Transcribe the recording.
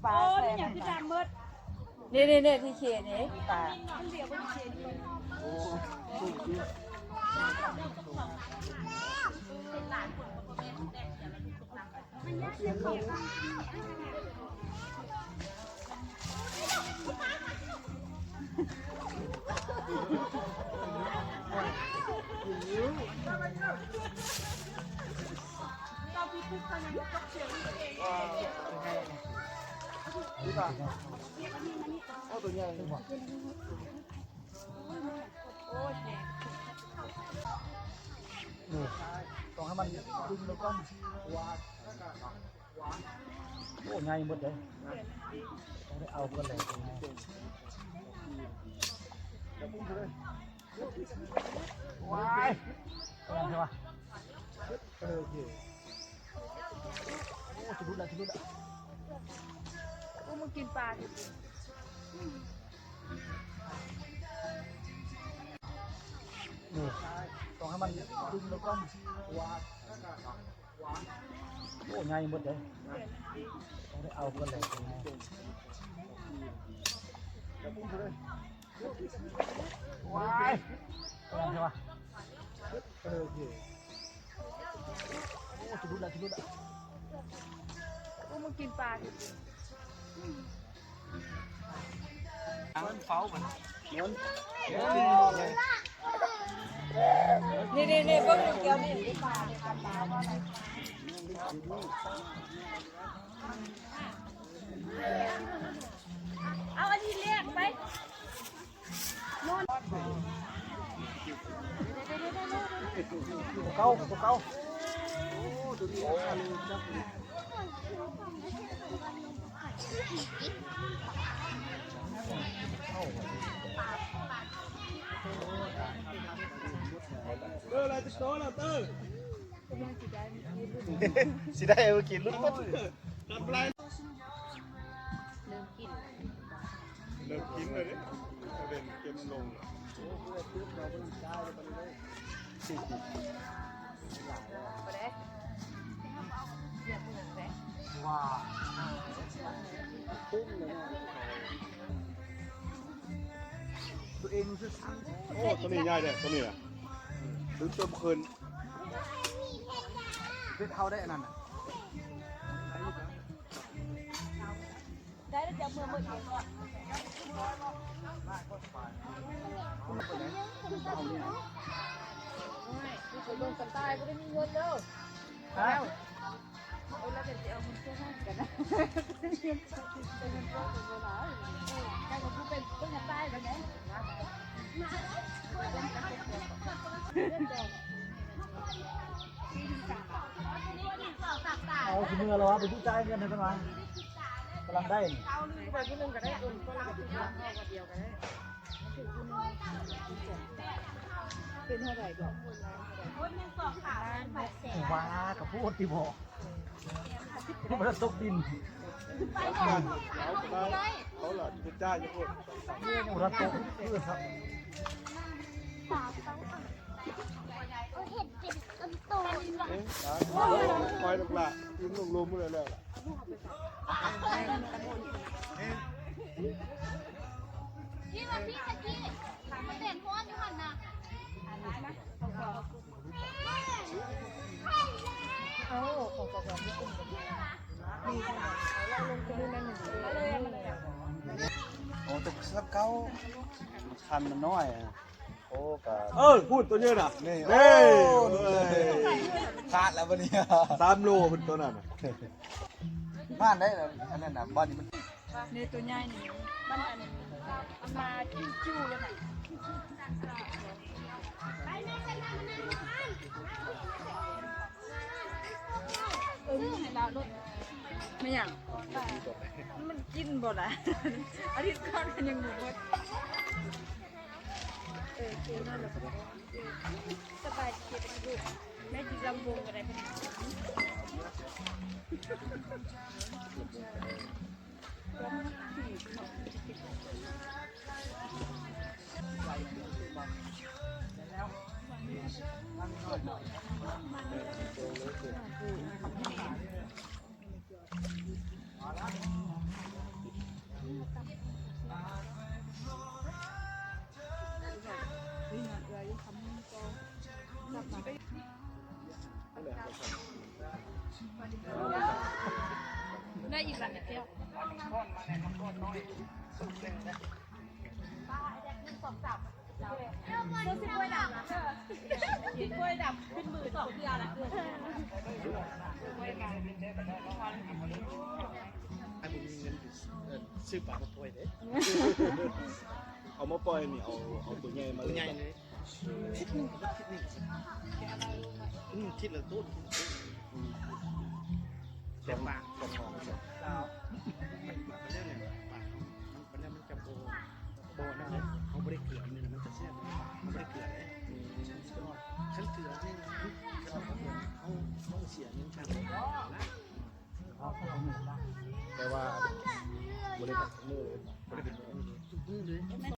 ປາແຊງ ນີ້ໆໆ ທີ່ເຄນີ້ປາ ໂອ້ ຕົວໃຫຍ່ ເອີ ຕ້ອງໃຫ້ມັນດຶງລະກ່ອນ ໂອ້ ໃຫຍ່ໝົດເດ້ ຕ້ອງໄດ້ເອົາກ່ອນແຫຼະ ວ້າຍ ເອີ ໂອເຄ ໂອ້ ຈະຫຼຸດລະ ຈະຫຼຸດລະ ໂອ້ ມັນກິນປາ ນີ້ ຕ້ອງໃຫ້ມັນດຶງລະກ່ອນ ໂອ້ ໃຫຍ່ໝົດເດ້ ຕ້ອງໄດ້ເອົາກ່ອນແຫຼະ ວ້າຍ ເອີ ໂອເຄ ໂອ້ ຈະຫຼຸດລະ ຈະຫຼຸດລະ ໂອ້ ມັນກິນປາ ນີ້ ເຝົ້າມັນ ນີ້ໆໆ ເບິ່ງແກ້ວນີ້ ເອົາອັນນີ້ແລກໄປ ໂຕເກົ່າ ໂຕເກົ່າ ໂອ້ ໂຕນີ້ ໂອ້ ເອີ ຫຼາຍໂຕແລ້ວເຕີ ຊິໄດ້ເອົາກິນລຸ້ນໝົດ ເລີ່ມກິນ ເລີ່ມກິນແລ້ວເດ້ ເປັນເກັມລົງ ບໍ່ໄດ້ ຕົວເອງຊື່ໆ ໂອ້ ຕົວນີ້ໃຫຍ່ເດ້ ຕົວນີ້ນະ ດຶງເຕີມຂຶ້ນ ເຮັດເຮົາໄດ້ອັນນັ້ນນະ ໄດ້ແລ້ວ ຈະເມືອໝົດເອງ ໂອ້ຍ ໄປເບິ່ງກະຕ່າຍ ບໍ່ໄດ້ມີເງິນເດີ ຮະ ໂອ້ຍ ລາວກໍຊິເອົາເງິນຊ່ວຍໃຫ້ກັນນະ ເງິນຊ່ວຍກໍບໍ່ຫຼາຍ ເອີ ແຕ່ກໍຄືໄປເບິ່ງກະຕ່າຍບັດນີ້ ເອົາຊິເມືອແລ້ວວະ ໄປຜູ້ຈ່າຍເງິນໃຫ້ເພິ່ນວະ ກຳລັງໄດ້ນີ້ ໄປຜູ້ໜຶ່ງກໍໄດ້ ໂອນຄົນລະ ເອົາຄົນດຽວກໍໄດ້ ເປັນເທົ່າໃດກໍ ໂອ້ຍ ແມ່ນສອງຂາວ ວ່າກະໂພດຕິບໍ ມັນຕົກດິນ ເຂົາລະໄປຈ່າຍຢູ່ພຸ້ນ ມັນຕົກຄືຊະ ເຫັນເປັນຕົ້ນໂຕ ເອີ ຄອຍລູກຫຼານ ອີງລົງລົມເລີຍແລ້ວ ນີ້ວ່າພີ່ສະກີ ມັນແດດຮ້ອນຢູ່ຫັ້ນນະ ເອົາ ຂອງສອງຄົນ ໂອ້ ແຕ່ສຳເກົ່າ ຄັນມັນນ້ອຍອະ ໂອ້ ກະ ເອີ ພຸ້ນ ໂຕໃຫຍ່ນະ ນີ້ ເອີ ໂອ້ ຂາດແລ້ວບັດນີ້ ສາມໂລພຸ້ນໂຕນັ້ນນະ ມາໄດ້ແລ້ວ ອັນນັ້ນນະ ບາດນີ້ມັນ ນີ້ໂຕໃຫຍ່ນີ້ ມັນອັນ ມັນມາຈິ້ວໆ ແລ້ວນະ ໄປແມ່ ໄປນຳ ນຳ ນຳ ຊື້ໃຫ້ລາວໂລດ ແມ່ນຫຍັງ ມັນກິນບໍ່ລະ ອາທິດກ່ອນມັນຍັງບໍ່ໝົດ ເອີ ກິນນອນແລ້ວກໍ ສະບາຍດີເດີລູກ ແມ່ຊິລຳວົງກໍໄດ້ ມາລະ ເຈົ້າ ເຈົ້າຊິປ່ວຍດຳນະ ຊິປ່ວຍດຳຂຶ້ນມືສອງເທື່ອລະ ໃຫ້ບໍ່ມີເງິນ ເອີ ຊື້ປາມາປ່ອຍເດ້. ເອົາມາປ່ອຍນີ້ ເອົາ ເອົາຕົວໃຫຍ່ມາເລີຍ ຕົວໃຫຍ່ເລີຍ. ອືມ ທິດໜຶ່ງກໍບໍ່ທິດໜຶ່ງ ອືມ ທິດລະໂຕນ ອືມ ແຕ່ປາກ ແຕ່ປາກ ເຈົ້າ ປາກເລື່ອງນີ້ ປາກເຮົາ ມັນ ປາກເລື່ອງມັນຈະບໍ່ ບໍ່ນັ້ນເດ້ ເຮົາບໍ່ໄດ້ເກືອມັນ ມັນຈະແຊບ ເຮົາບໍ່ໄດ້ເກືອເດ້. ອືມ ຄັນເກືອນີ້ ເຮົາ ເຮົາເສຍເງິນຄ່າ ແຕ່ວ່າບໍ່ໄດ້ເປັນມື້ ບໍ່ໄດ້ເປັນມື້ ທຸກມື້ເລີຍ.